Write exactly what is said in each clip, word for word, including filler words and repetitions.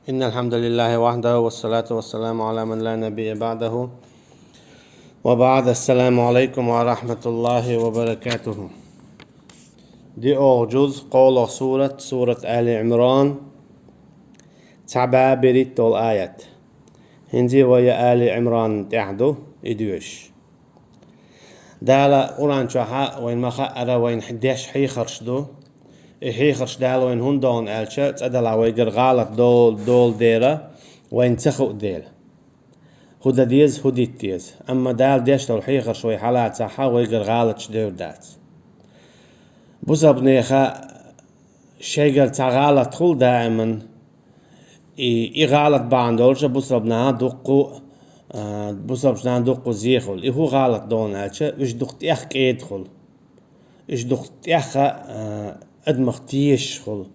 إن الحمد لله وحده والصلاة والسلام على من لا نبي بعده وبعد. السلام عليكم ورحمة الله وبركاته. ДиълагӀа жуз, кхоалагӀа сурат, сурат Али Ӏимран, цхьа бӀаь берхӀиттола аят. ХӀинца вай Али Ӏимран тӀехь ду и доьшуш. Дала Къуръан чохь а вайна ма-хаъара, вайна деш хьехарш ду. И хьехарш Дала вайна хӀунда дохна аьлча, цкъа-делахь вайгара гӀалат дол-, долу дела, вайна ца хуу дела. ХӀун дан деза, хӀун дита деза. Амма Дала деш долу хьехарш вай хьалацахь а, вайгара гӀалаташ девр дац. Бусалба нехан шайгара цхьа гӀалат хуьлу даиман, и, и гӀалат бахьана долуш бусалба наха дуккху, а, бусалба наха дуккху зе хуьлу. И хӀун гӀалат дохна аьлча, уьш дукха тӀех кӀеда хуьлу. Уьш дукха тӀех, а, адамах тешаш хуьлу.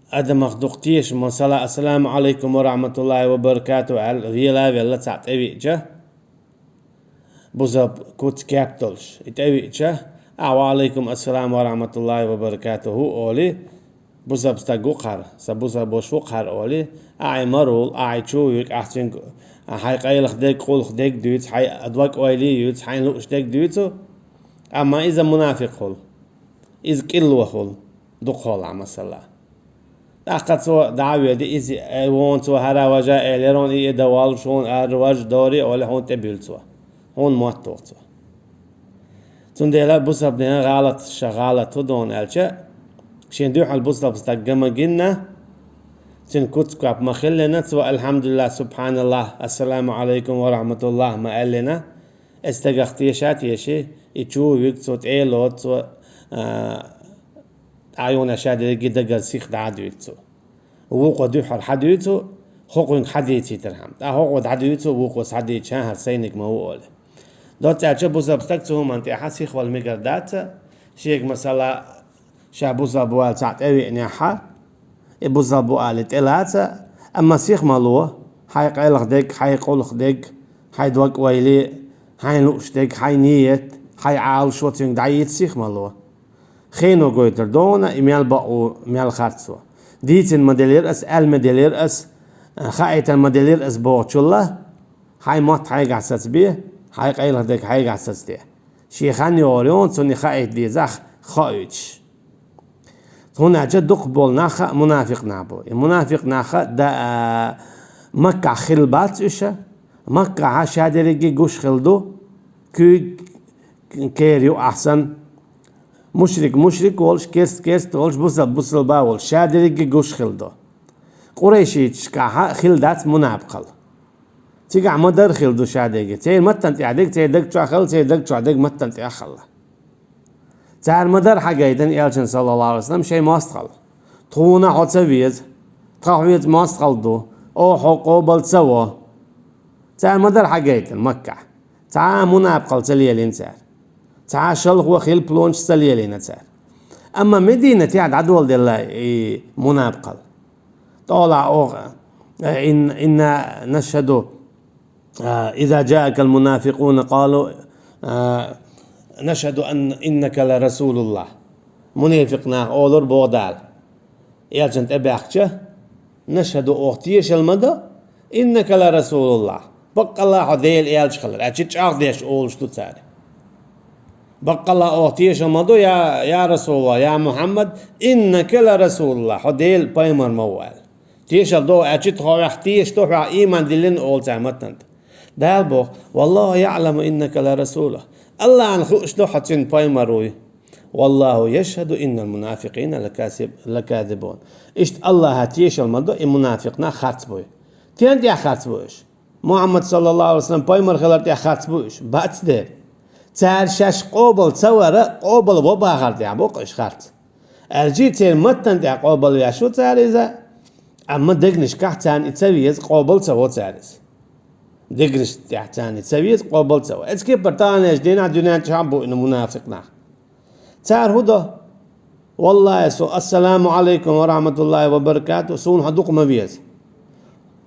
Адамах дукха тешаш, масала, «Ассаламу Ӏалайкум ва рахьматуллахӀи ва баракатухӀу», аьлла, вела а велла, цхьаъ тӀевиъча, бусалба куц кеп долуш, и тӀевиъча, а, «Ва Ӏалайкум ассалам ва рахьматуллахӀи ва баракатухӀу», олий, бусалба стаг ву-кх хӀара, сан бусалба ваша ву-кх хӀара, олий, ахь и мара волу, ахь и чу а вуьгу, ахь цуьнга, а, хьайн къайлаха дерг, къуллух дерг дуьйцу, хьайн дог-ойла юьйцу, хьайна лууш дерг дуьйцу, амма иза мунафикъ хуьлу, иза кӀилло хуьлу, дукхахьолахь, масала. ТӀаккха цо дӀа а воьдий, иза, э, вон цо хӀара важа элира, и, и дан воллуш, хьуна ара важа дори, олий, хьуна тӀебуьллу цо. Хьуна мотт туху цо. Цундела бусалба нехан гӀалат, ша гӀалат хӀун дохна аьлча, шен дуьхьал бусалба стаг ма гинна, цуьнан куц-коп ма хиллина, цо «АлхьамдулиллахӀ, субхьаналлахӀ, ассаламу Ӏалайкум ва рахьматуллахӀ» ма аьллина, и стагах теша а теший, и чу а вуьгу цо, тӀе а лоцу цо, а, Ӏа юхана ша дерриге дагара сиха дӀа а дуьйцу цо. Вукхо дуьххьара хьадуьйцу, хӀокхуьнга хьадийцийтархьама. ТӀаккха хӀокхо дӀадуьйцу, вукхо хьадийцича, хӀара сайниг ма ву олий. Доцца аьлча, бусалба стаг цу хӀуманна тӀехь сиха вала мегар дац, шега, масала, ша бусалба вала цхьаъ тӀевиънехь, и бусалба ву олий тӀелаца, амма сиха ма ло, хьайн къайлаха дерг, хьайн къуллух дерг, хьайн дог-ойла, хьайна лууш дерг, хьайн ният, хьайн Ӏалашо цуьнга дӀайийца сиха ма ло. Хено гойтур ду хьуна, и мел бакъ ву, мел харц ву. Дийцина ма делира ас, аьлла ма делира ас, хаийтина ма делира ас бохучул, хьайн мотт хьайгахь сацабе, хьайн къайлаха дерг хьайгахь сацаде. Шен хан йогӀур ю хьуна, цунна хаийта дезахь хоуьйтуш. ХӀунда аьлча дукхахболу нах а мунафикъ нах бу. И мунафикъ нах а да-, а, Маккахь хилла бац уьш, Маккахь ша дерриге гуш хилла ду, куьйга кера юкъахь санна, мушрик мушрик волуш, керста керста волуш, бусалба бусалба волуш, ша дерриге гуш хилла ду. Къурайшиташкахь хилла дац мунапкъал. Цигахь ма-дарра хилла ду ша дерриге. Церан маттана тӀехь дерг церан даг чохь хилла, церан даг чохь дерг маттана тӀехь хилла. Цара ма-дарра хьагайтина элчанна, саллаллахӀу Ӏалайхи ва саллам, шайн мостагӀалла. Тхуна хьо ца веза, тхан хьоьца мостагӀалла ду, оха хьо къобал ца во. Цара ма-дарра хьагайтина Маккахь. Цхьа а мунапкъал ца лелийна цара. Цхьа а шалхо хилпалонаш ца лелийна цара. Амма Мединатехь дӀадоладелла и мунапкъал. ТӀаккха оха, э, ин-, инна нашхаду, э, иза джаакал мунафикъуна къалу, э, нашхаду ан-, иннака ла расулуллахӀ. Мунафикъ наха олура боху Дала. Элчанна тӀебаьхкича, нашхаду, оха тешал ма до, иннака ла расулуллахӀ. Баккъалла хьо Делан элча хилар. Аьлча чӀагӀдеш олуш ду цара. Баккъалла оха тешал ма до, я, я Расулаллах, я Мухьаммад, иннака ла Расулуллах, хьо Делан пайхамар ма ву аьлла. Тешал до, аьлча тхо хьох тешаш ду, хьох ийман диллина олу цара маттана тӀе. Дала боху: «Валлаху яъламу иннака ла расулух». Аллахьна хууш ду хьо цуьнан пайхамар вуй. «Валлаху яшхаду иннал мунафикъина лакасиб-, лаказибун». Иштта Аллахьа тешал ма до, и мунафикъ нах харц буй. Стенна тӀехь харц бу уьш? Мухьаммад, саллаллаху Ӏалайхи ва саллам, пайхамар хилар тӀехь харц бу уьш? Бац дера. Цара шаьш къобал ца вара, къобал во бахар тӀехь бу-кх уьш харц. Аьлча церан маттана тӀехь къобал веш ву цара иза, амма дегнашкахь царна и ца веза, къобал ца во цара иза. Дегнаш тӀехь царна и ца веза, къобал ца во. Эцу кепара таханлерчу дийнахь дуьнен чохь а бу и мунафикъ нах. Цара хӀун до? «Валлахи, со, ассаламу Ӏалайкум ва рахьматуллахӀи ва баракатуху, суна хьо дукха ма веза.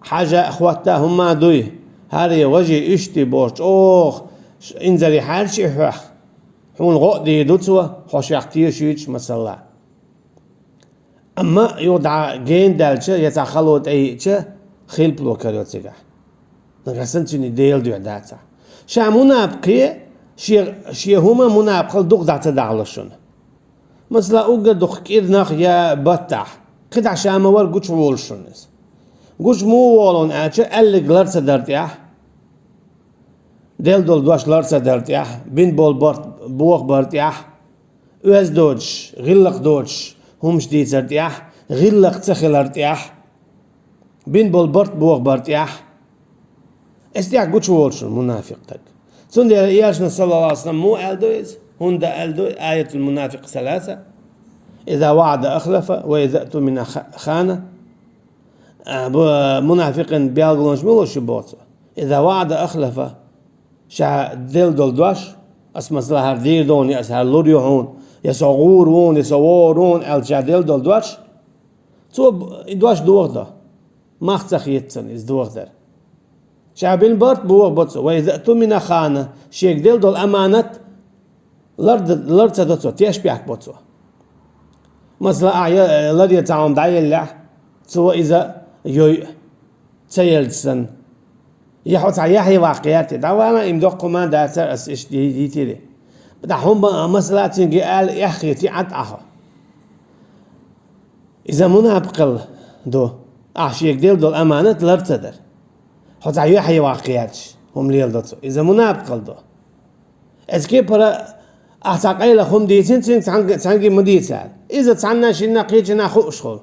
Хьажа а, хӀотта а хӀумма а дуй, хӀара я важий, иштта боху, чӀогӀа инзаре хьаьрча и хьох. Хьуна гӀо а дийр ду цо, хьо шех тешуьйтуш, масала». Амма юха дӀа гена даьлча, я цхьа хало тӀеиъча, хилпало карайо цигахь. Нагахь санна цуьнан Делан дуьхьа дацахь. Ша мунапикъе, шен, шен хӀума мунапикъал дукха дӀа ца дахьалуш шуна. Масала, уггар дукха кӀирнах я баттахь, кхидӀа ша ма вара гучуволуш шуна иза. Гучу муха волу аьлча, аьлларг лар ца дар тӀехь, делла долу дош лар ца дар тӀехь, бина болу барт бохабар тӀехь, оьзда доцуш, гӀиллакх доцуш хӀумаш дийцар тӀехь, гӀиллакх ца хилар тӀехь, бина болу барт бохабар тӀехь. Эс тӀехь гучуволуш ву мунафикъ стаг. Цундела Элчано, саллаллаху алейхи ва саллям, муха аьлла ду иза? ХӀунда аьлла ду, аятул мунафикъ саласа: «Иза ваъада ахлафа, ва иза тумина ха-, хана». А, бу-, мунафикъин белгалонаш мила шу боху цо? «Иза ваъада ахлафа». Ша делла долу дош, ас, масала, хӀара дийр ду хьуна, я ас хӀара лур ю хьуна, я со гӀур ву хьуна, я со вогӀур ву хьуна аьлла ша делла долу дош, цо б-, и дош дохадо. Мах ца хета цунна иза дохадар. Ша бина барт бохабо цо, ва иза тумина хана, шега делла долу аманат лар д-, лар ца до цо, тешнабехк бо цо. Масала, ахь я, лар я цхьа хӀума дӀаеллехь, цо иза йойу, ца елча санна. Я хьо цхьа яхье ваккха гӀерте, дӀавала, им доккха хӀума дацара, ас иштта ди-, дитири. ДӀа хӀума, масала, цуьнга ала эхь хетий, Ӏад ахьо. Иза мунапикъал ду. Ахь шега делла долу аманат лар ца дар. Хьо цхьа яхье ваккха гӀерташ хӀума леладо цо. Иза мунапикъал ду. Эцу кепара ахь цхьа къайлаха хӀума дийцина, цуьнга цхьаьнга, цхьаьнга ма дийцара. Иза цхьанна, шинна, кхечанна хууш хуьлу.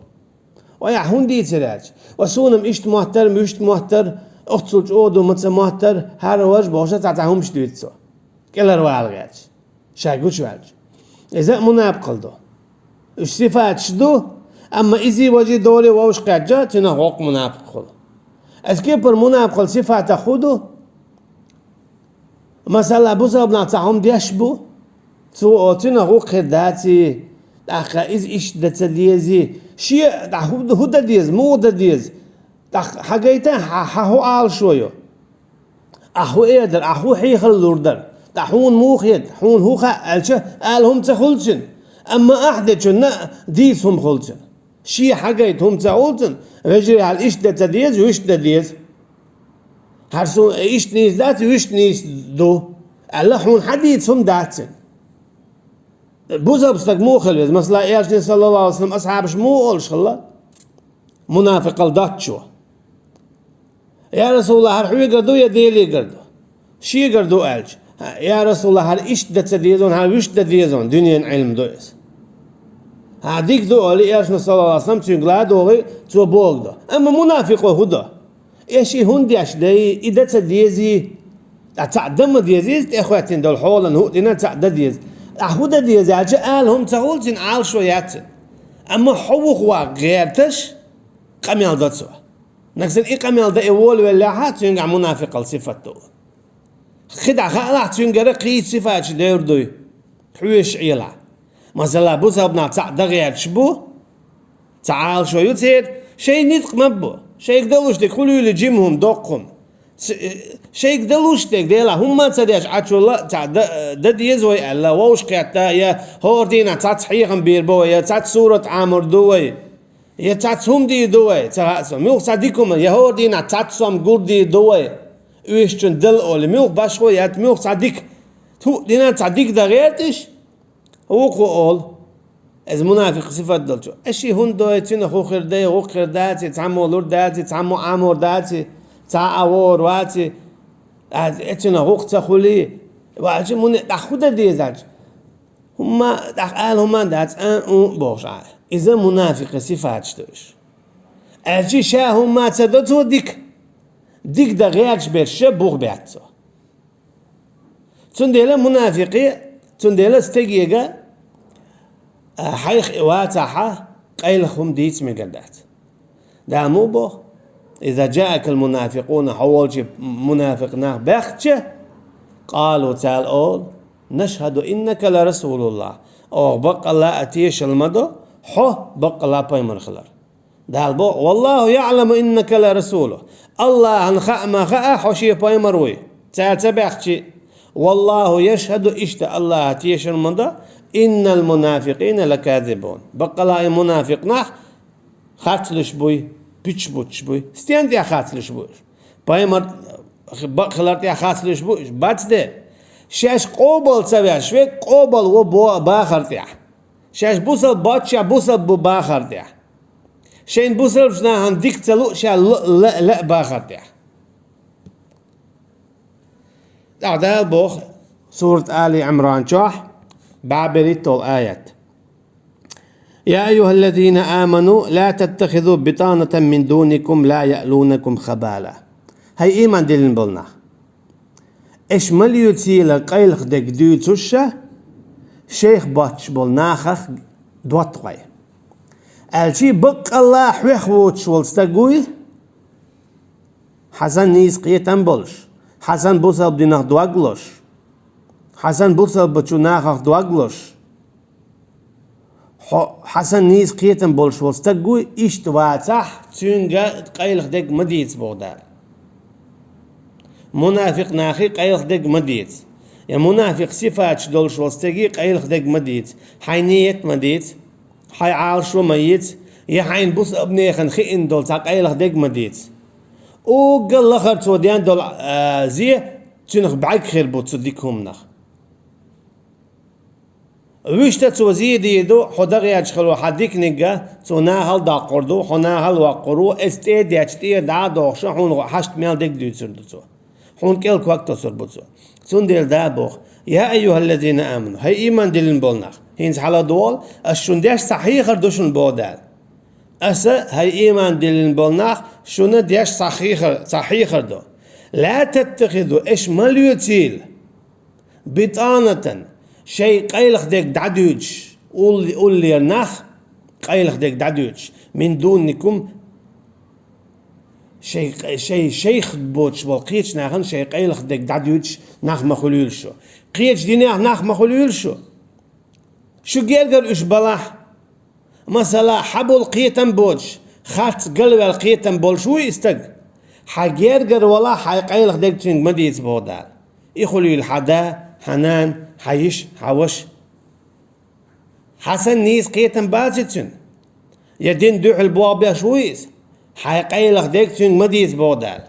Вай, ахь хӀунда дийцира аьлча? Ва суна-м иштта моттара, вуьшта моттара, оццул чӀогӀа ду ма ца моттара, хӀара важа бохуш цхьа, цхьа хӀумаш дуьйцу цо. КӀелхьарвала гӀерташ. Шайн гучуваьлча. Иза а мунапикъал ду. Уьш сифаташ ду, амма изий, важий, долий вовшахкхетча, цуьнан гӀуллакх мунапикъ хуьлу. Эцу кепара мунапикъал сифатах хӀун ду? Масала, бусалба нах цхьа хӀума деш бу, цо, цуьнан гӀуллакх хир даций, тӀаккха иза иштта дан ца дезий, шен, тӀаккха хӀу-, хӀун дан деза, муха дан деза? ТӀаккха хьан гайта, хьан, хьан хӀун Ӏалашо ю? Ахь хӀун эр дара, ахь хӀун хьехар лур дара? ТӀаккха хьуна муха хета, хьуна хӀун хаьа аьлча, ала хӀума ца хуьлу цуьнан. Амма ахь дечунна дийца хӀума хуьлу цуьнан. Шен хьан гайта хӀума ца хуьлу цуьнан, вежарий, хьал иштта дан ца деза, вуьшта дан деза. ХӀара суна иштта нийса дац, вуьшта нийса ду аьлла, хьуна хьан дийца хӀума дац цуьнан. Бусалба стаг муха хила веза? Масала, Элчане, саллаллаху алейхи ва саллям, асхьабаш муха олуш хилла? Мунафикъал доцучо: «Я Расулаллах, хӀара хьоьгара ду я Делегара ду?» «Шегара ду», аьлча: «Я Расулаллах, хӀара иштта дан ца деза хьуна, хӀара вуьшта дан деза хьуна, дуьненан Ӏилма ду иза». «ХӀан, дика ду», олий Элчано, саллаллаху алейхи ва саллям, цуьнга ладогӀий, цо бохург до. Амма мунафикъо хӀун до? Эший хӀунда деш дай, и дан ца дезий? Ткъа цхьаъ дан ма дезий иза, тӀехӀоьттина долу хьолан хӀуъа дина цхьаъ дан деза. Ахь хӀун дан деза аьлча, ала хӀума ца хуьлу цуьнан, Ӏалашо яц цуьнан. Амма хьо вухаваккха гӀерташ, къамел до цо. Нагахь санна и къамел дан и волавеллехьа, цуьнгахь мунафикъал сифат ду. КхидӀа хаалахь, цуьнгара кхечу сифаташ девр дуй, хьоьжуш Ӏелахь. Масала, бусалба нах цхьаъ дан гӀерташ бу, цхьа Ӏалашо ю церан, шайн ницкъ ма бу, шайга далуш дерг хуьлийла жима хӀума, доккха хӀума. Ц-, шайга далуш дерг, Делахь, хӀумма а ца деш Ӏачулла а цхьаъ дан, дан деза вай аьлла, вовшахкхетта, я хӀора дийнахь цхьацца хьехам бийр бу вай, я цхьацца сурат Ӏамор ду вай. Я цхьацца хӀума дийр ду вай, ца хаьа со. Муьлха цхьа дика хӀума, я хӀора дийнахь цхьацца сом гур дийр ду вай? Уьш чун дала олий, муьлха башхо яц, муьлха цхьа дика. Тху дина цхьа дика дан гӀерташ, вукхо олу. Иза мунафикъ сифат долчо. Эший хӀунда дой, цуьнан хӀун хир дай, гӀуллакх хир даций, цхьаммо лур даций, цхьаммо Ӏамор даций, цхьа а вогӀур ваций, а, э, цуьнан гӀуллакх ца хуьлий, ваьлча муни тӀаккха хӀун дан дезача? ХӀумма, тӀаккха ала хӀумма дац, а, у, бохуш Ӏа. Иза мунафикъан сифаташ ду уьш. Аьлча ша хӀумма ца до цо дика. Дика дан гӀерташ берш ша бух баьтта цо. Цундела мунафикъе, цундела стегега, а, хьайх и вацахьа, къайлаха хӀума дийца мегар дац. Дала муха боху: «Иза джаакал мунафикъуна», хьо волчу мунафикъ нах баьхча, къалу, царна олу: «Нашхаду иннака ла расулуллах». Оха баккъалла а тешал ма до, хьо баккъалла пайхамар хилар. Дала боху: «Валлаху яъламу иннака ла расулу». Аллахьан хаа ма хаа, хьо шен пайхамар вуй. Цара ца баьхчи, «Валлаху яшхаду», иштта Аллахьа тешар ма до, «иннал мунафикъина лаказибун». Баккъалла и мунафикъ нах харц луш буй, пуч буттуш буй. Стен тӀехь харц луш бу уьш? Пайхамар бакъ хилар тӀехь харц луш бу уьш? Бац де. Шаьш къобал ца веш верг къобал во бо-, бахар тӀехь. Шаьш бусалба боццушехь бусалба бу бахар тӀехь. Шайн бусалбачу нахана дика ца лу ша ло-, ло-, ло бахар тӀехь. ТӀаккха Дала боху сурат Али Ӏимран чохь, бӀе берхӀитталгӀа аят: «يا أيها الذين آمنوا لا تتخذوا بطانة من دونكم لا يألونكم خبالا». ХӀай ийман диллина болу нах! Аша ма лоьцийла къайлаха дерг дуьйцуш ша, шайх боццуш болу нахах доттагӀий. Аьлча, баккъалла хьоьх воцуш волу стаг вуй, хьан санна нийса кхетам болуш, хьан санна бусалба динах дог лозуш, хьан санна бусалбачу нахах дог лозуш, хьо-, хьан санна нийса кхетам болуш волу стаг вуй, иштта вацахь, цуьнга къайлаха дерг ма дийца, боху Дала. Мунафикъ нахе къайлаха дерг ма дийца. Я мунафикъ сифаташ долуш волу стаге къайлаха дерг ма дийца. Хьайн нийят ма дийца, хьайн Ӏалашо ма йийца, я хьайна бусалбанехана хиъна долу цхьа къайлаха дерг ма дийца. Уггар лахара цо ден долу, а, зе, цуьнах бӀаьрг хир бу цу дика хӀуманах. Вуьшта цо зе дийр ду, хьо дан гӀерташ хилла хьан диканиг а цо нахала доккхур ду, хьо нахала воккхур ву, эцу тӀе а детташ, тӀера дӀа а дохуш, хьуна хьашт мел дерг дуьйцур ду цо. Хьуна кӀел ког тосур бу цо. Цундела Дала боху: «يا أيها الذين آمنوا», хӀай ийман диллина болу нах, хӀинца хьала а долу, ас шуна деш цхьа хьехар ду шуна, боху Дала. Аса, хӀай ийман диллина болу нах, шуна деш цхьа хьехар, цхьа хьехар ду. «لا تتخذوا», аша ма лоьцийла, «بطانة», шайн къайлаха дерг дӀадуьйцуш, улл-, уллера нах къайлаха дерг дӀадуьйцуш, «من دونكم», шайн, шайн шайх боцуш болу кхечу нахана шайн къайлаха дерг дӀадуьйцуш нах ма хуьлийла шу. Кхечу динех нах ма хуьлийла шу. Шу гергара уьш балахь. Масала, хьан болу кхетам боцуш, харц галваьлла кхетам болуш вуй и стаг? Хьан гергара валахь, хьайн къайлаха дерг цуьнга ма дийца, боху Дала. И хуьлийла хьан да, хьан нана, хьан йиша, хьан ваша. Хьан санна нийса кхетам баций цуьнан? Я динна дуьхьал болх беш вуй иза? Хьайн къайлаха дерг цуьнга ма дийца, боху Дала.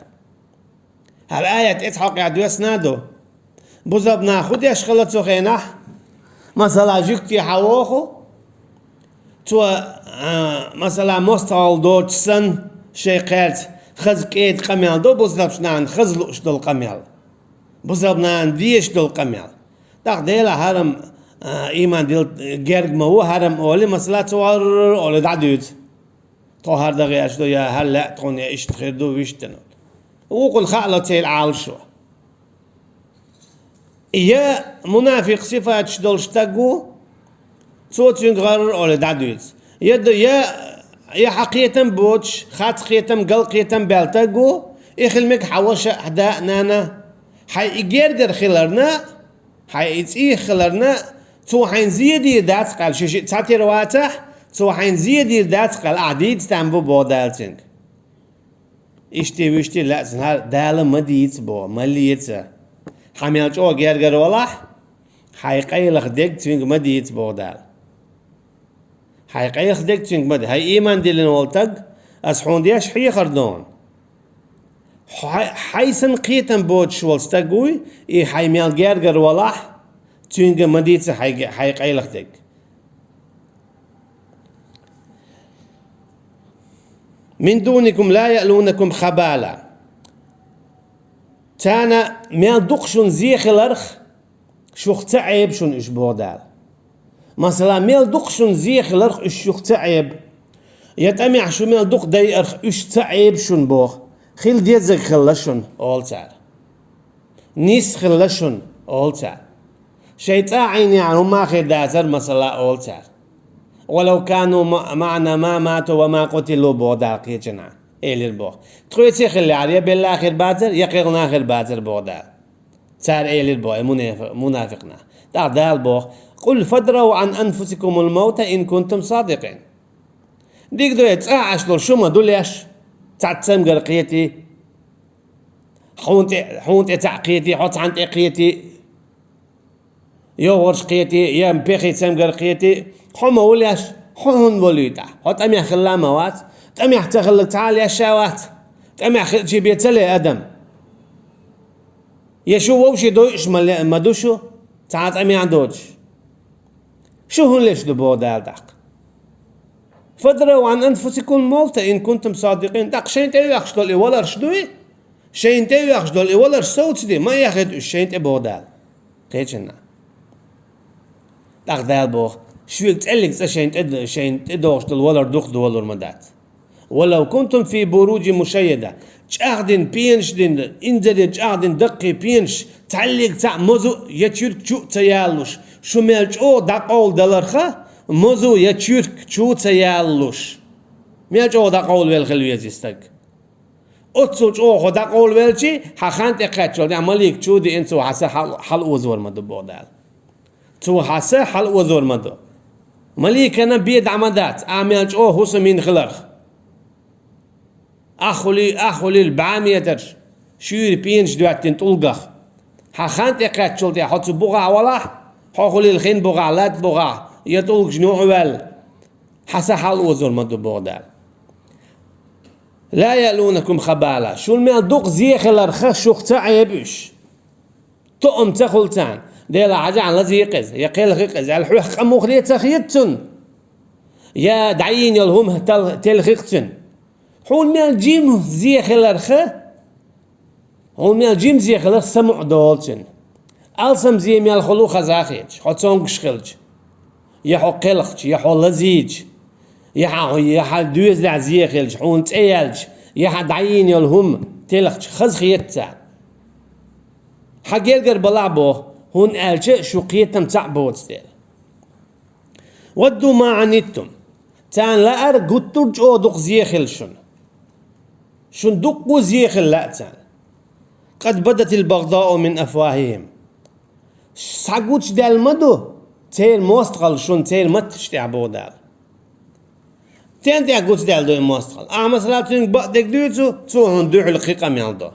ХӀара аят эцхьокхехь доьссина а ду. Бусалба нах хӀун деш хилла цу хенахь? Масала, жуьгти хьан воху? Цо, а, масала, мостагӀалла доцуш санна, шайн кхаьрца хаза кӀеда къамел до, бусалбачу нахана хаза лууш долу къамел. Бусалба нахана дезаш долу къамел. ТӀаккха Делан хьарам, а, ийман дил герга ма ву, хьарам олий, масала, цо гӀарр олий дӀадуьйцу. Тхо хӀара дан гӀерташ ду, я хӀара лаьа тхуна, я иштта хир ду, вуьшта ду. Вукхунна хаало церан Ӏалашо. Я мунафикъ сифаташ долу стаг ву, цо цуьнга гӀарр олий дӀадуьйцу. Я ду, я, я хьан кхетам боцуш, харц кхетам, гал кхетам баьлла стаг ву, и хила мега хьан ваша а, хьан да а, нана а. Хьайн и гергара хиларна, хьайн и цӀийх хиларна, цо хьайна зе дийр дац кхел, ши-шиъ цхьатера вацахь, цо хьайна зе дийр дац кхел, ахь дийца там бу, боху Дала цуьнга. Иштта, вуьшта лаьцна хӀара Дала ма дийца боху, ма леца. Хьан мел чӀогӀа гергара валахь, хьайн къайлаха дерг цуьнга ма дийца, боху Дала. Хьайн къайлаха дерг цуьнга ма де. ХӀай ийман диллина волу стаг, ас хьуна деш хьехар ду хьуна. Хьай-, хьайн санна кхетам боцуш волу стаг вуй, и хьайн мел гергара валахь, цуьнга ма дийца хьайн, хьайн къайлаха дерг. «من دونكم لا يألونكم خبالا». Царна мел дукха шуна зе хиларх, шух ца Ӏеба шуна уьш, боху Дала. Масала, мел дукха шуна зе хиларх, уьш шух ца Ӏеба. Я тӀамехь шу мел дукха дайарх, уьш ца Ӏеба шуна, боху. Хила дезарг хилла шуна, олу цара. Нисса хилла шуна, олу цара. Шайн цӀа Ӏийнехь хӀумма а хир дацара, масала, олу цара. «ولو كانوا م-، معنا ما ماتوا وما قتلوا», боху Дала кхечанхьа. Элира боху. Тхоьца хиллехьара, я белла а хир бацара, я кхелхина а хир бацара, боху Дала. Цара элира боху, и мунафи-, мунафикъ нах. ТӀаккха Дала боху: «قل فادرءوا عن أنفسكم الموت إن كنتم صادقين». Дика ду, цӀа Ӏаш долу шу ма ду леш, цхьацца цамгар кхетий, хьуна тӀе, хьуна тӀе цхьаъ кхетий, хьо цхьанна тӀе кхетий, йогӀурш кхетий, я пехий цамгар кхетий, хьо ма ву леш, хьо хӀунда волуьйту ахь? Хьо тӀамехь хилла ма вац, ТӀамехь ца хилларг цхьа а леш а вац. ТӀамехь хилчий бен ца ле адам. Я шу вовшийн дойуш ма ле-, ма ду шу, цхьа а тӀамехь доцуш. Шу хӀун леш ду, боху Дала тӀаккха? فادرءوا عن أنفسكم الموت إن كنتم صادقين. ТӀаккха шайна тӀе а вехаш долу и валарш дуй? Шайна тӀе а вехаш долу и валарш совцаде, ма эхийта уьш шайна тӀе, боху Дала. Кхечанна. ТӀаккха Дала боху: шуьга цӀеллиг цӀа шайна тӀе, шайна тӀедогӀуш долу валар дукха долур ма дац. ولو كنتم في بروج مشيدة. ЧӀагӀдина пенаш дина, инзаре чӀагӀдина даккхий пенаш, цхьаьллиг цхьаъ мозу а я чуьрк чу а ца ялалуш, шу мел чӀогӀа дӀакъовладаларха, мозу я чуьрк чу а ца ялалуш. Мел чӀогӀа дӀакъовлавелла хила веза и стаг. Оццул чӀогӀа хьо дӀакъовлавелчий, хьан хан тӀекхаччалц тӀехь малик чу а деана, цо хьан са хьал-, хьалаозор ма ду, боху Дала. Цо хьан са хьалаозор ма ду. Маликана бен дӀа ма дац, ахь мел чӀогӀа хӀусамийн хиларх. Ахь хуьлий, ахь хуьлийла бӀе метраш, шуьйра пенаш доьттина тӀулгах. Хьан хан тӀекхаччалц тӀехь хьо цу бухахь валахь, хьо хуьлийла хин бухахь, латта бухахь, я тӀулгаш нохь ваьлла, хьан са хьалаозор ма ду, боху Дала. لا يألونكم خبالا. Шуна мел дукха зе хиларх шух ца Ӏеба уьш. Тоам ца хуьлу царна. Дела хьажахьа, лазийкъа иза, я кхелхийкъа иза аьлла, хьоьх къа муххале ца хета цунна. Я дӀайийна йолу хӀума тал-, телхийкъа цуьнан. Хьуна мел жима зе хиларх, хьуна мел жима зе хиларх самукъа долу цуьнан. Алсам зе мел хуьлу хаза хеташ, хьо цомгуш хилча, я хьо кхелхча, я хьо лазийча, я хьан, я хьан доьзалехь зе хилча, хьуна цӀе яьлча, я хьан дӀайийна йолу хӀума телхча, хаза хета царна. Хьан гергара балахь боху, хӀунда аьлча шу кхетам цхьаъ боцу дела. ودوا ما عنتم. Царна лаьара гуттар а чӀогӀа дукха зе хила шуна. Шуна дуккха а зе хила лаьа царна. قد بدت البغضاء من أفواههم. Схьагучудаьлла ма ду церан мостагӀалла шуна церан матташ тӀехь, боху Дала. Стен тӀехь гучудаьлла ду и мостагӀалла? Ахь, масала, цуьнга бакъдерг дуьйцу, цо хьуна дуьхьал кхин къамел до.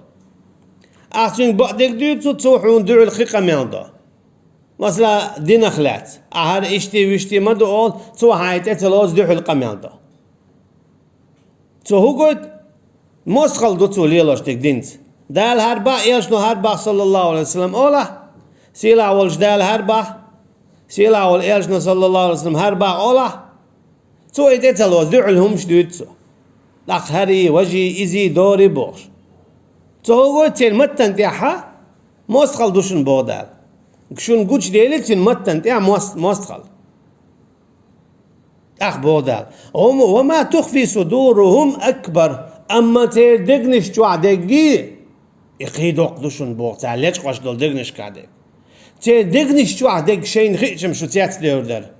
Ахь цуьнга бакъдерг дуьйцу, цо хьуна дуьхьал кхин къамел до. Масала, динах лаьцна. Ахь хӀара иштта, вуьшта ма ду олу, цо хьайн тӀе ца лозу дуьхьал къамел до. Цо хӀун гойту? МостагӀалла ду цо лелош дерг динца. Дала хӀара бахь, элчано хӀара бахь, саллаллаху алейхи ва саллям, олахь, сийлахь волчу Дала хӀара бахь, сийлахь волу элчано, саллаллаху алейхи ва саллям, хӀара бахь олахь, цо и тӀе ца лозу, дуьхьал хӀумаш дуьйцу цо. ТӀаккха хӀарий, важий, изий, дорий бохуш. Цо хӀун гойту церан маттана тӀехь? МостагӀалла ду шуна, боху Дала. Шуна гучудели цуьнан маттана тӀехь мост-, мостагӀалла. ТӀаккха боху Дала: وما تخفي صدورهم أكبر. Амма церан дегнаш чохь дегги, и кхин доккха ду шуна, боху, цара лечкъош долу дегнашкахь дерг. Церан дегнаш чохь дерг шайна хиъча-м шу цецдевр дара.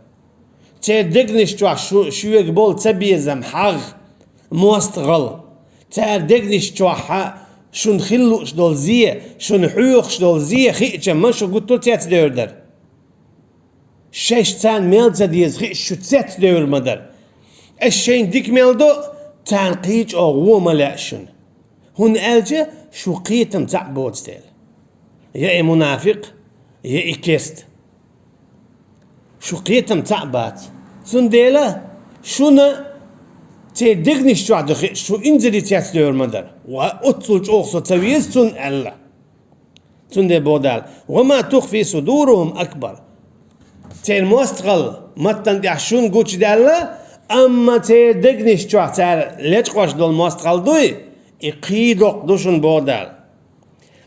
Церан дегнаш чохь шу, шуьга болу цабезам, хьагӀ, мостагӀалла. Цара дегнаш чохь шуна хила лууш долу зе, шуна хьоьхуш долу зе хиъча-м шу гуттар а цецдевр дара. Шаьш царна мел ца деза хиъча шу цецдевр ма дара. Аш шайна дика мел до, царна кхин чӀогӀа вон ма лаьа шуна. ХӀунда аьлча шу кхетам цхьаъ боцу дела. Я и мунафикъ, я и керста. Шу кхетам цхьаъ бац. Цундела шуна церан дегнаш чохь ду хиъча, шу инзаре цецдевр ма дара. Ва оццул чӀогӀа со ца веза цунна аьлла. Цундела боху Дала: وما تخفي صدورهم أكبر. Церан мостагӀалла маттана тӀехь шуна гучудаьлла, амма церан дегнаш чохь цара лечкъош долу мостагӀалла дуй, и кхин доккха ду шуна, боху Дала.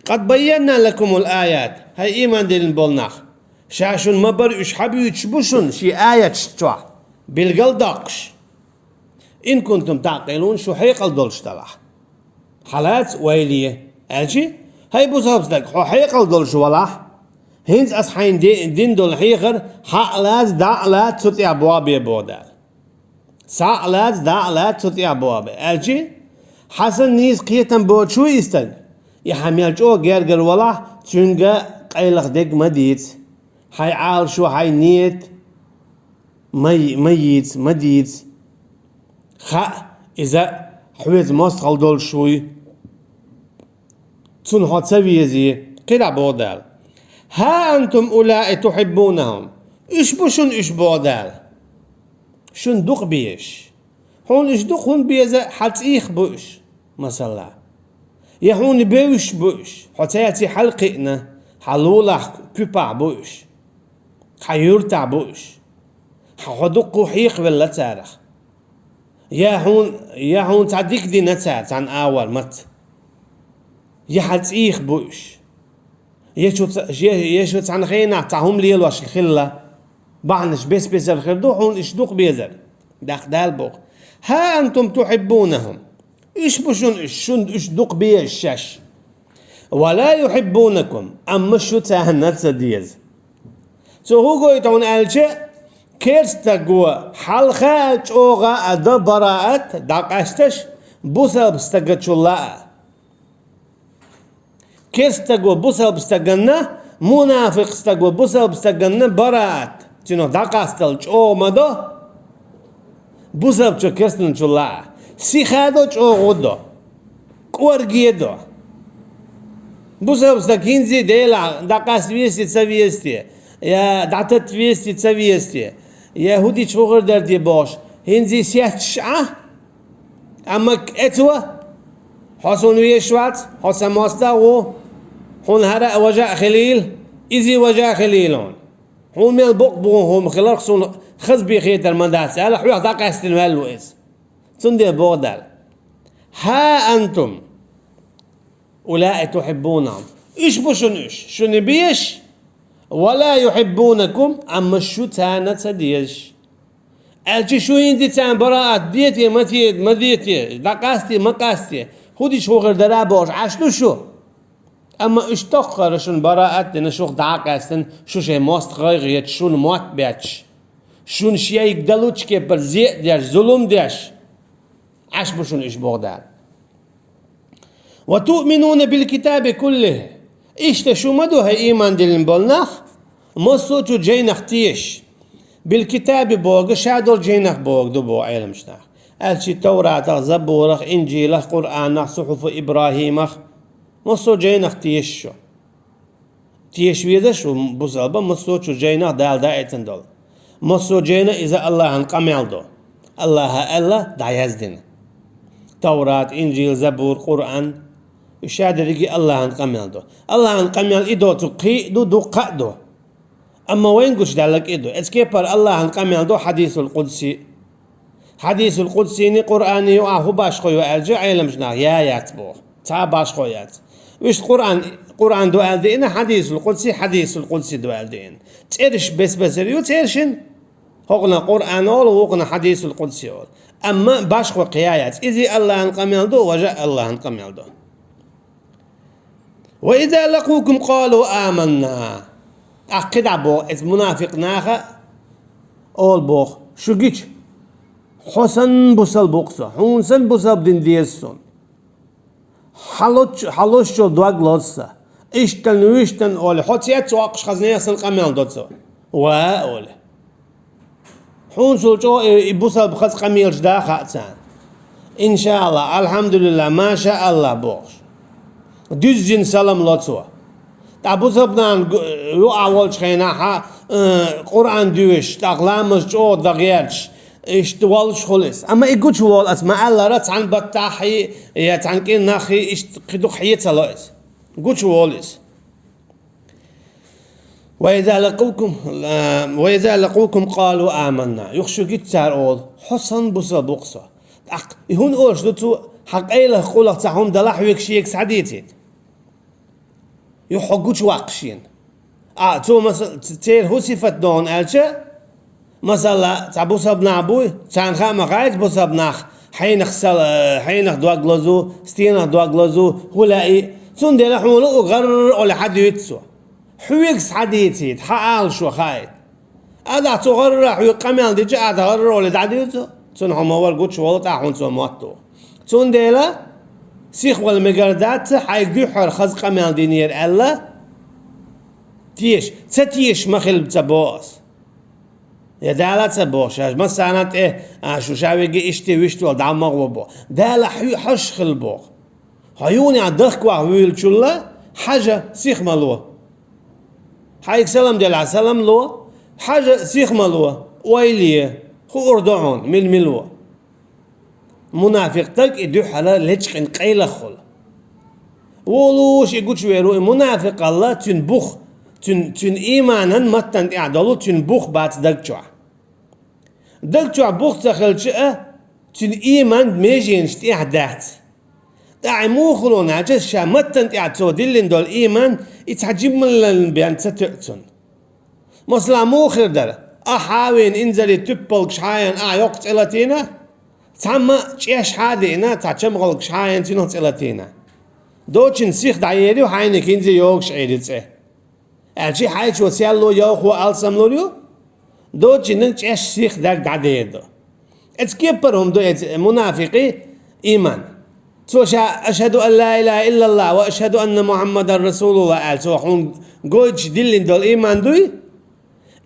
قد بينا لكم الآيات. ХӀай, ийман диллина болу нах, ша шуна ма-барра уьш хьабуьйцуш бу шуна шен аяташ чохь, билгал доккхуш. إن كنتم تعقلون, шу хьекъал долуш далахь. Хьалаца, вайле, аьлчи, хӀай бусалба стаг, хьо хьекъал долуш валахь, хӀинца ас хьайна де-, дина долу хьехар схьа а лаца, дӀа а лаца, цу тӀехь бобе, боху Дала. Схьа а лаца, дӀа а лаца, цу тӀехь бобе, аьлчи, хьан санна нийса кхетам боцуш ву и стаг, и хьан мел чӀогӀа гергара валахь, цуьнга къайлаха дерг ма дийца. Хьайн Ӏалашо, хьайн ният ма, ма йийца, ма дийца. Хаьа, иза хьоьца мостагӀалла долуш вуй. Цунна хьо ца везий, кхидӀа боху Дала. ها أنتم أولئك تحبونهم. Уьш бу шуна уьш, боху Дала. Шуна дукха безаш. Хьуна уьш ду-кх, хӀунда беза, хьа цӀийх бу уьш, масала. Я хьуна бевзаш бу уьш, хьо цаьрца хьалкхиъна, хьа лулахь куьпахь бу уьш, хьа юьртахь бу уьш. Хьо дуккха хьехавелла царах. Я хьуна, я хьуна цхьа дика дина цара, цхьана агӀор маца. Я хьа цӀийх бу уьш. Я шу ца-, я, я шу цхьана хенахь цхьа хӀума лелош хилла, бахьанаш бес-бесара хир ду, хьуна уьш ду-кх безар. ТӀаккха Дала боху: «Ха антум тухьиббунахум». Уьш бу шуна уьш, шуна уьш ду-кх безаш шаьш. «Ва ла юхьиббунакум», амма шу царна ца деза. Цо хӀун гойту хьуна аьлча, керста стага хьалха а, чӀогӀа а до бараат, дӀакъаьсташ, бусалба стагачул а. Керста стага бусалба стаганна, мунафикъ стага бусалба стаганна бараат, цуьнах дӀакъастал чӀогӀа ма до, бусалбачо керстанчул а. Сиха до, чӀогӀа до, кӀорге до. Бусалба стаг хӀинца а Делахь дӀакъаста везий, ца везий, я дӀататта везий, ца везий, я хӀун дича хӀун хир дара те бохуш, хӀинца а сетташ Ӏа, амма кӀецо: «Хьо суна везаш вац, хьо сан мостагӀа ву, хьуна хӀара а важа а хилийла, иза а важа а хилийла хьуна. Хьуна мел бокъ бу хӀума хиларх, суна хаза бен хетар ма дац», аьлла, хьох дӀакъаьстина ваьлла ву иза. Цундела боху Дала: «Ха антум улаи тухьиббунахум». Уьш бу шуна уьш, шуна безаш, «ва ла юхьиббунакум», амма шу царна ца дезаш. Аьлча шу хӀинца а царна бараат де те, ма те, ма де те, дӀакъаста, ма къаста, хӀун дича хӀун хир дара бохуш Ӏаш ду шу. Амма уьш тоххара шуна бараат дина, шух дӀа а къаьстина, шу шайн мостагӀий хеташ, шуна мотт бетташ, шуна шайга далучу кепара зе а деш, зулам а деш, Ӏаш бу шуна уьш, боху Дала. «Ва туъминуна бил китаби куллихи». Иштта шу ма ду, хӀай ийман диллина болу нах, массо а чу жайнах тешаш. Бил китаби бохург ша долу жайнах бохург ду, боху Ӏеламчу наха. Аьлча Тавратах, Забурах, Инжилах, Къуръанах, Сухьуфу ИбрахӀимах, массо а жайнах тешаш шу. Теша везаш ву бусалба массо а чу жайнах Дала даийтина долу. Массо а жайна иза АллахӀан къамел ду. АллахӀа аьлла, дӀаяздина. Таврат, Инжил, Забур, Къуръан, уьш ша дерриге а АллахӀан къамел ду. АллахӀан къамел и доцург кхин а ду, дуккха а ду. Амма вайна гучудаьлларг и ду. Эцу кепара АллахӀан къамел ду хьадисул къудси. Хьадисул къудсийний Къуръанний юкъахь хӀун башхо ю аьлча, Ӏеламчу наха я яц боху. Цхьа а башхо яц. Вуьшта Къуръан, Къуръан ду аьлла деана, хьадисул къудси, хьадисул къудси ду аьлла деана. ЦӀераш бес-бесара ю цершин. ХӀокхунах Къуръан олу, вукхунах хьадисул къудси олу. Амма башхо кхин я яц. Иза АллахӀан къамел ду, важа а АллахӀан къамел ду. «Ва иза лакъукум къалу аманна». ТӀаккха кхидӀа боху, эцу мунафикъ наха олу боху: «Шу гича, хьо санна бусалба ву-кх со, хьуна санна бусалба дин деза суна. Хьан лоч-, хьан лозучул дог лозу сан». Иштта-м, вуьшта-м олий, хьо цец воккхуш хаза нехан санна къамел до цо. «Ва», олий. Хьуна цул чӀогӀа и, и бусалба хаза къамелаш да хаьа царна. «ИншааллахӀ, алхьамдулиллахӀ, машааллахӀ», бохуш, дуьззина салам ло цо. ТӀаккха бусалба нахана гу-, юкъахь волчу хенахь, э, Къуръан доьшуш, тӀаккха ламаз чӀогӀа дан гӀерташ, иштта воллуш хуьлу иза. Амма и гучуволу аса ма-аллара, цхьана баттахь а, я цхьана кӀирнахь а, иштта кхин дукха хье ца ло иза. Гучуволу иза. «Ва иза лакъукум, ва иза лакъукум къалу аманна». Юха шу гича цара олу: «Хьо санна бусалба ву-кх со». ТӀаккха и хӀунда олуш ду цо, хьан къайлаха къулах цхьа хӀума далахь, хьоьга шега схьадийцийта? Юха хьо гучуваккха шена. А, цо, масал, ц-, церан хӀун сифат догӀу аьлча, масала, цхьа бусалба нах буй, царна хаа ма хаьа бусалба нах хьенах сал-, э, хьенах дог лозу, стенах дог лозу, хӀун лаьий. Цундела хьуна луъу гӀарра олий хьан дуьйцу цо? Хьоьга схьадийцийта, хьан Ӏалашо хаийта. Адахь цо гӀарра хьоьга къамел дича, ахь гӀарра олий дӀадуьйцу? Цунна хьо ма вара гучуволу, тӀаккха хьуна цо мотт ву. Цундела сихвала мегар дац, хьайга дуьххьара хаза къамел динера аьлла, теша, ца теша ма хила ца боху ас. Я Дала ца боху, ша массарна тӀе, а, шу ша вега иштта, вуьшта вала дӀа ма гӀо боху. Дала хьоьга хьожуш хила боху. Хьо юханехь дахкавахь вуьйлучул хьажа, сиха ма ло. Хьайга салам делахь, салам ло, хьажа, сиха ма ло, ойла е, хуур ду хьуна, мила-мила ву. мунафикъ даг и дуьххьара лечкъина къайлахула. Волуш и гучувер ву и мунафикъалла, цуьнан бух, цуьнан, цуьнан ийманан маттана тӀехь долу цуьнан бух бац даг чохь. Даг чохь бух ца хилча а, цуьнан ийман меженаш тӀехь дац. ТӀаккха и муха хуьлу аьлча, ша маттана тӀехь цо диллина долу ийман, и цхьа жималлин бен ца тоьа цунна. Масала, муха хир дара? Ахьа а вийна, инзаре туьппалгаш хьаян, ахьа йоккха цӀе латийна, цхьамма чӀеш хьа а деана, цхьа чамгӀалгаш хьаян, цуьнах цӀе латийна. Доцчун сих дӀаер ю, хьайна хӀинца йогуш Ӏийр ю цӀе. Аьлчи хьайчо серло, йовхо алсамлур ю, доцчунна чӀеш сих даг дӀадер ду. Эцу кеппара хӀума ду эцу мунафикъи ийман. Цо ша «Ашхаду ан ла илаха иллаллах ва ашхаду анна Мухаммадан расулуллах» аьлла, цо хьуна гойтуш диллина долу ийман дуй?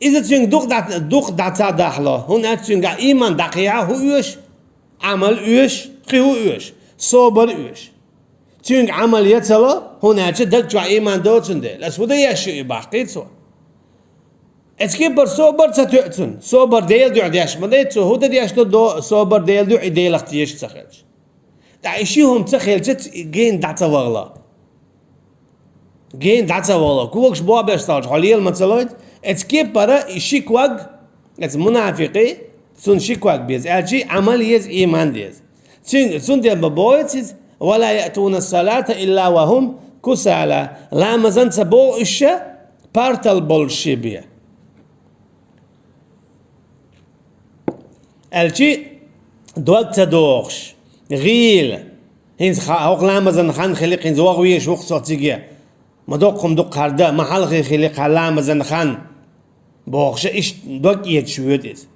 Иза цуьнга дукха дӀа-, дукха дӀа ца дахьало, хӀунда аьлча цуьнгахь ийман дӀакхехьа хӀу оьшу? Ӏамал оьшу, кхин хӀу оьшу? Собар оьшу. Цуьнга Ӏамал яцало, хӀунда аьлча даг чохь ийман доцун дела. Аса хӀу дан еш ю и баккхий цо? Эцу кеппара собар ца тоьа цунна. Собар Делан дуьхьа деш ма дай цо. ХӀу дан деш ду до-, собар Делан дуьхьа и Делах теша ца хилча? ТӀаккха и ши хӀума ца хилча, ц-, гена дӀа ца вахало. Гена дӀа ца вахало. Когаш бобеш сталча, хьо лела ма ца лойта. Эцу кеппара и ши ког, эцу мунафикъи, цунна ши ког беза. Аьлчи Ӏамал еза, ийман деза. Цуьнга, цундела ма боху иза: «Ва ла яътуна салата илла ва хум кусала». Ламазан ца боху уьш ша, партал болуш ши бе. Аьлчи дог ца дохуш, гӀийла. ХӀинца ха-, хӀокху ламазан хан хили, хӀинца ваха везаш ву-кх со циге. Ма доккхум дукха хӀара дан, ма хьалхе хили хӀара ламазан хан. Бохуша, иштта дог эцаш воьду иза.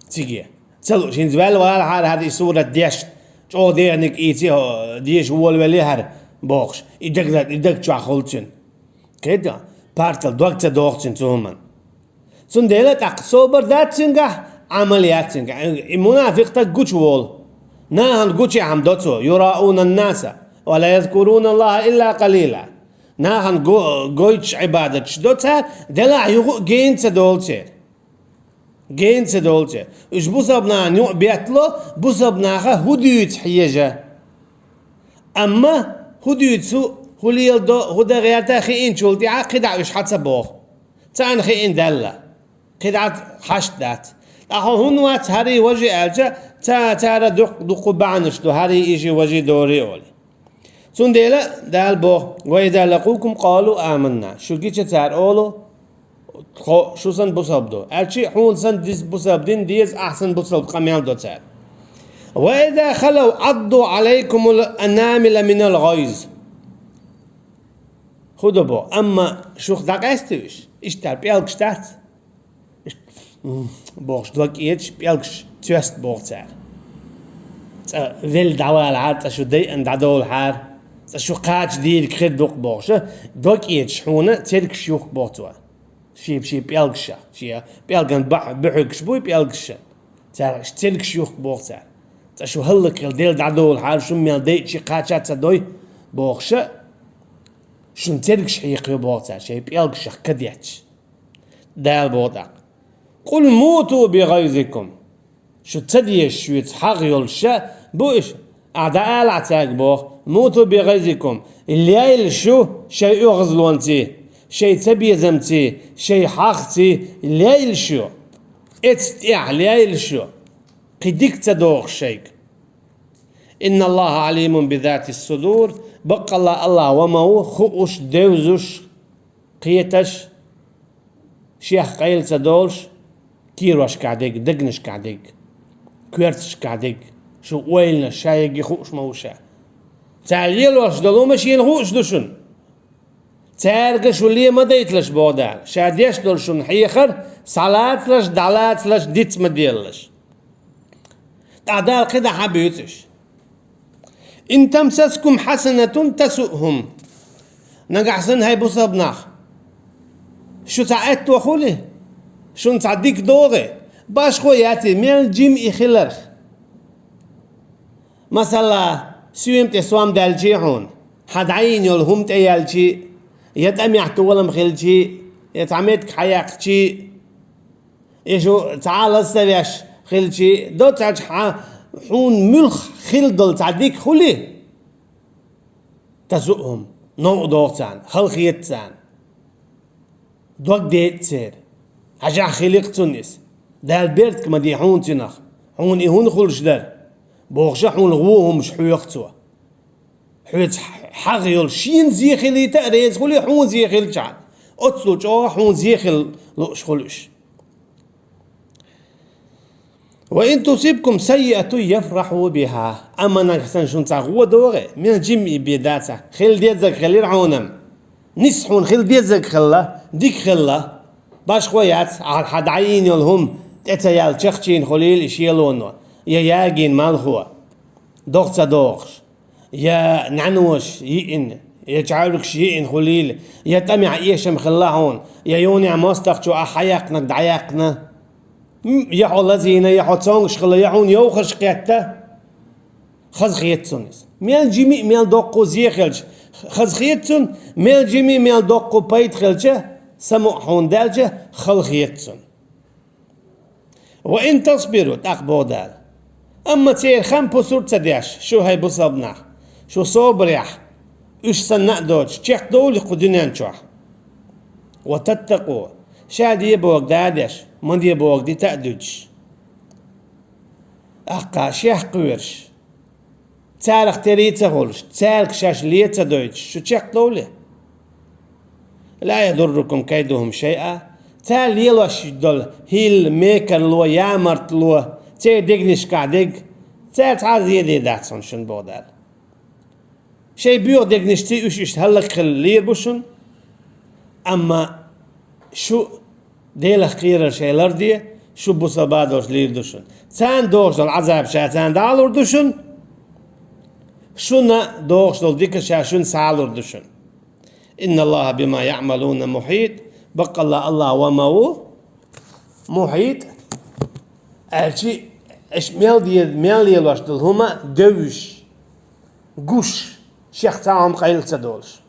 Циге. Ца лууш, хӀинца ваьлла валахьара хӀара и сурат деш, чӀогӀа дехниг ийци, хьо, деша волавелли хӀара, бохуш. И даг, и даг чохь хуьлу цуьнан. Кхетта? Партал дог ца доху цуьнан цу хӀуманна. Цундела тӀаккха собар дац цуьнгахь, Ӏамал яц цуьнгахь. И мунафикъ стаг гучуволу. Нахана гучехь хӀума до цо: «Юраъуна ннаса, ва ла язкуруна Аллаха илла къалила». Нахана го-, гойтуш Ӏибадаташ до цара, делахь юха а гена ца долу церан. Гена ца долу церан. Уьш бусалба нахана юкъа беттало, бусалба наха хӀу дуьйцу хьежа. Амма хӀу дуьйцу, хӀу леладо, хӀу дан гӀерта хиъначул тӀаьхьа кхидӀа уьш хьа ца боху. Царна хиъна даьлла. КхидӀа хьашт дац. Ткъа хьо хӀунда вац хӀарий важий аьлча, ца-, цара дукх-, дуккха бахьанаш ду, хӀарий ижий важий дорий олий. Цундела Дала боху: «Ва иза лакъукум къалу аманна». Шу гича цара олу: «Тхо шу санна бусалба ду». Аьлчи хьуна санна дис-, бусалба дин деза, ахь санна бусалба къамел до цара. «Ва иза халав Ӏадду Ӏалайкумул анамила минал гъайз». ХӀу до боху, амма шух дӀакъаьстий уьш? Иштта пӀелгаш дац? М, бохуш, дог эцаш, пӀелгаш цоьста боху цара. Цкъа велла дӀавалахьара, цкъа шу дайъана дӀадолахьара, цкъа шу кхача дийриг хир ду-кх бохуша, дог эцаш хьуна цергаш юхку боху цо. Ши, ши пӀелгаша, ши пӀелган бахь-, буьхьигаш буй пӀелгаша. Цара цергаш юхку боху цара. Цкъа шу хӀаллакьхила Делла дӀадолахьара, шун мел дайъчи кхача ца дой бохуша, шун цергаш хьекхайо боху цара, шайн пӀелгашах кадетташ. Дала боху тӀаккха: «Къул муту би гъайзикум». Шу ца дезаш шуьца хьагӀ йолуш ша бу уьш. Ахь дӀаалахь цаьрга боху: «Муту би гъайзикум». Лейла шу шайн оьгӀазлонций, шайн цабезамций, шайн хьагӀций лейла шу. Эцна тӀехь лейла шу. Кхин дика ца дохуш шайга. «Инна Аллаха Ӏалимун би затис судур». Баккъалла Аллах ва ма ву хууш, девзаш, кхеташ, шех къайла ца долуш, кийрошкахь дерг, дегнашкахь дерг, коьрташкахь дерг, шу ойланаш, ша ерриге хууш ма ву ша. Цара лелош долу хӀума шена хууш ду шуна. Цаьрга шу ле ма дайталаш, боху Дала, ша деш долу шуна хьехар схьалацалаш, дӀалацалаш, диц ма делалаш. ТӀаккха Дала кхидӀа хьа буьйцу уьш. «Ин тамсаскум хьасанатун тасуъхум». Нагахь санна, хӀай бусалба нах, шу цхьа аьтто хуьлий, шуна цхьа дика догӀий, башхо яций, мел жима и хиларх. Масала, соьма тӀе сом даьлчий хьуна, хьан дӀайина йолу хӀума тӀе яьлчий, я тӀамехь толам хилчий, я цхьа меттиг хьаяьккхичий, я шу цхьа а лаза ца веш хилчий, доццачу хьан Хьуна муьлхха хилла долу цхьа дика хуьлий, тасуъхум, новкъа догӀу царна, халахета царна, дог деъа церан. Хьажахь, хили-кх цунна иза. Дала бертиг ма де хьуна цунах, хьуна и хӀунда хуьлуш дара, бохуша, хьуна вон хӀумаш хьоьху цо. Хьоьца хьагӀ йолуш, шена зе хилийта а реза хуьлий, хьуна зе хилча а, оццул чӀогӀа хьуна зе хила лууш хуьлу уьш. «Ва ин тусибкум саййиатун яфрахьу бихьа». Амма нагахь санна шуна цхьа гӀо догӀий, мел жимма бен дацахь, хила дезарг хилира хьуна-м. Нийса хьуна хила дезарг хилла, дика хилла. Башхо яц, ахьа хьан дӀайийна йолу хӀума тӀе ца яьлла чекхчийна хуьлийла и шелоно, я ягийна малхо, догӀа ца догӀуш, я нӀаьнош йиъна, я чӀаьвригаш йиъна хуьлийла, я тӀамехь эшам хилла хьуна, я юьхьанехь мостагӀчо ахь хьаяьккхинарг дӀаяьккхина. М, я хьо лазийна, я хьо цомгуш хилла, я хьуна йовхарш кхетта, хаза хета цунна иза. Мел жимма а, мел доккха а зе хилча, хаза хета цунна, мел жимма а, мел доккха а пайда хилча, самукъа хьуна даьлча, хала хета цунна. «Ва ин тасбиру», тӀаккха боху Дала. Амма церан хам пусар ца деш, шу, хӀай бусалба нах, шу собарехь, уьш санна а доцуш, чекхдовлий кху дуьнен чохь? «Ва таттакъу», ша де бохург да а деш, ма де бохург дита а дуьтуш, тӀаккха шех кхоьруш, царах тера ца хуьлуш, цаьрга шаьш лен ца дойтуш, шу чекхдовлий? «Ла ядуррукум кайдухум шайъа». Цара лелош долу хӀилла, мекарло, ямартло, церан дегнашкахь дерг, цара цхьа а зе дийр дац хьуна шуна, боху Дала. Шайн боьха дегнашций уьш иштта хӀаллакьхила лийр бу шуна, амма шу Делах кхерар шайн ларде, шу бусалба долуш лийр ду шуна. Царна догӀуш долу Ӏазап ша царна дӀалур ду шуна, шуна догӀуш долу дика ша шуна схьалур ду шуна. «Инна Аллаха бима яъмалуна мухьит». Баккъалла, Аллах ва ма ву мухьит, аьлчи, аша мел де-, мел лелош долу хӀума девзаш, гуш, шех цхьа хӀума къайла ца долуш.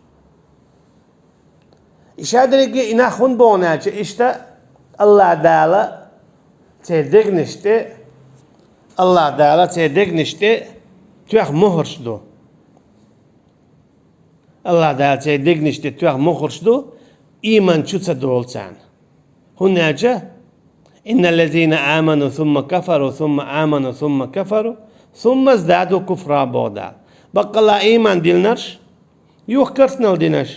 И шадерриге и нах хӀунда боху аьлча, иштта Аллах Дала церан дегнаш тӀе, Аллах Дала церан дегнаш тӀе тоьхна мухӀарш ду. Аллах Дала церан дегнаш тӀе тоьхна мухӀарш ду, ийман чу ца долу царна. ХӀунда аьлча: «Инна ллазина аману сумма кафару, сумма аману, сумма кафару, сумма здаду куфра», боху Дала. Баккъалла ийман диллинарш, юха керстанал динарш.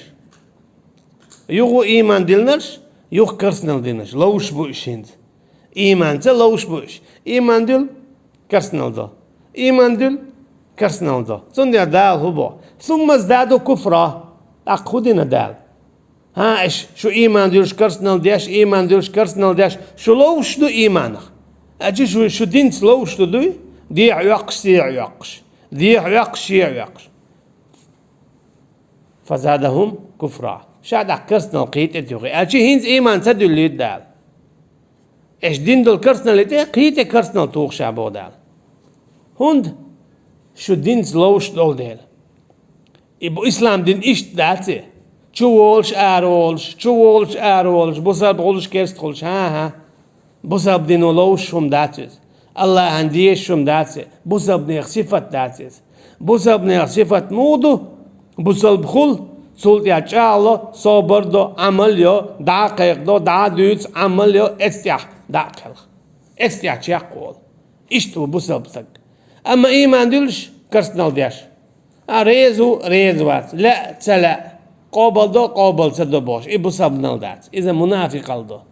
Юха ийман диллинарш, юха керстанал динарш. Ловш бу уьш хӀинца. Ийманца ловш бу уьш. Ийман дилла, керстанал до. Ийман дилла, керстанал до. Цундела Дала хӀун боху? «Сумма здаду куфра». ТӀаккха хӀун дина Дала? ХӀан, аша, шу ийман дуьллуш керстанал деш, ийман дуьллуш керстанал деш, шу ловш ду ийманах. Аьлча шу, шу динца ловш ду дуй? Дехьа оьккхуш, сехьа оьккхуш. Дехьа оьккхуш, сехьа оьккхуш. «Фазадахум куфра». Ша тӀаккха керстанал кхин тӀе туьхи. Аьлча хӀинца ийман ца дуьллийта Дала. Аша дина долу керстаналлин тӀе кхин тӀе керстанал туху ша, боху Дала. ХӀунда? Шу динца ловш долу дела. И бу ислам дин иштта дац и. Чу волуш, ара волуш, чу волуш, ара волуш, бусалба хуьлуш, керста хуьлуш, хӀан-хӀа. Бусалба дино ловш хӀума дац иза. Аллахьан дезаш хӀума дац иза. Бусалбанех сифат дац иза. Бусалбанех сифат муха ду? Бусалба хуьлу, цул тӀаьхьа чӀагӀло, собар до, Ӏамал йо, дӀа а кхайкхадо, дӀа а дуьйцу, Ӏамал йо, эцтехь дӀа а кхелха. Эцтехь чекхволу. Иштта ву бусалба стаг. Амма ийман дуьллуш, керстанал деш. А, реза ву, реза вац, лаьа, ца лаьа, къобал до, къобал ца до бохуш, и бусалбанал дац. Иза мунафикъал до.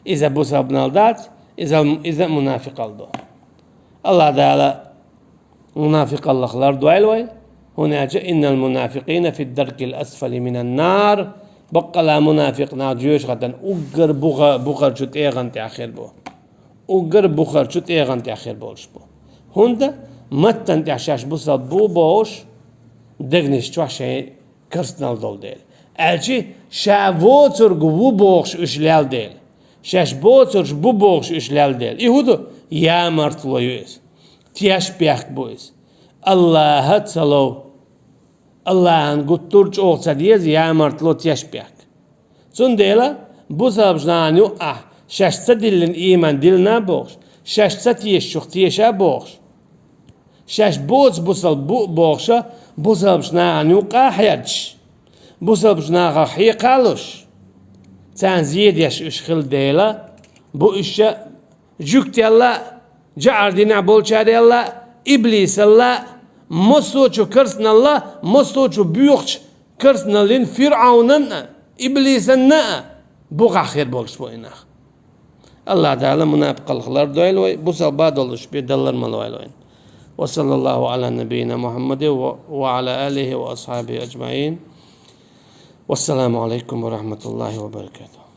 Иза бусалбанал дац, иза, иза мунафикъал до. Аллах Дала мунафикъаллах лардойла вай, хӀунда аьлча: «Иннал мунафикъина фи даркил асфали минан нар». Баккъала мунафикъ нах жоьжахатан уггар буха-, бухарчу тӀегӀан тӀехь хир бу. Уггар бухарчу тӀегӀан тӀехь хир болуш бу. ХӀунда? Маттан тӀехь шаьш бусалба бу бохуш, дегнаш чохь шайн керстанал долу дела. Аьлчи ша воцург ву бохуш уьш лел дела. Шаьш боцурш бу бохуш уьш лел дела. И хӀун ду? Ямартло ю иза. Тешбехк бу иза. Аллаха ца лов. Аллахьан гуттар а чӀогӀа ца деза ямартло, тешбехк. Цундела бусалбачу нахана юкъахь шаьш ца диллина ийман диллина бохуш, шаьш ца тешачух теша бохуш, Шаьш боцу бусалба бу а бохуша, бусалбачу нахана юккъа а хьерчаш, бусалбачу нахах хьекха а луш, царна зе деш уьш хилла дела, бу уьш жуьгтелла а, жаӀар динехь болчарелла а, иблисалла а, массо а чу карсаналла а, массо а чу боьхачу карсаналлин ФирӀавнан а, иблисанна а бухахь хир болуш бу и нах. АллахӀ Дала мунапикъалла лардойла вай, бусалба долуш бен даллар ма лойла вайн. Ва саллаллаху ала набийина Мухаммадин ва, ва ала алихи ва асхьабихи аджмаин. Вассаламу алайкум ва рахматуллахи ва баракатух.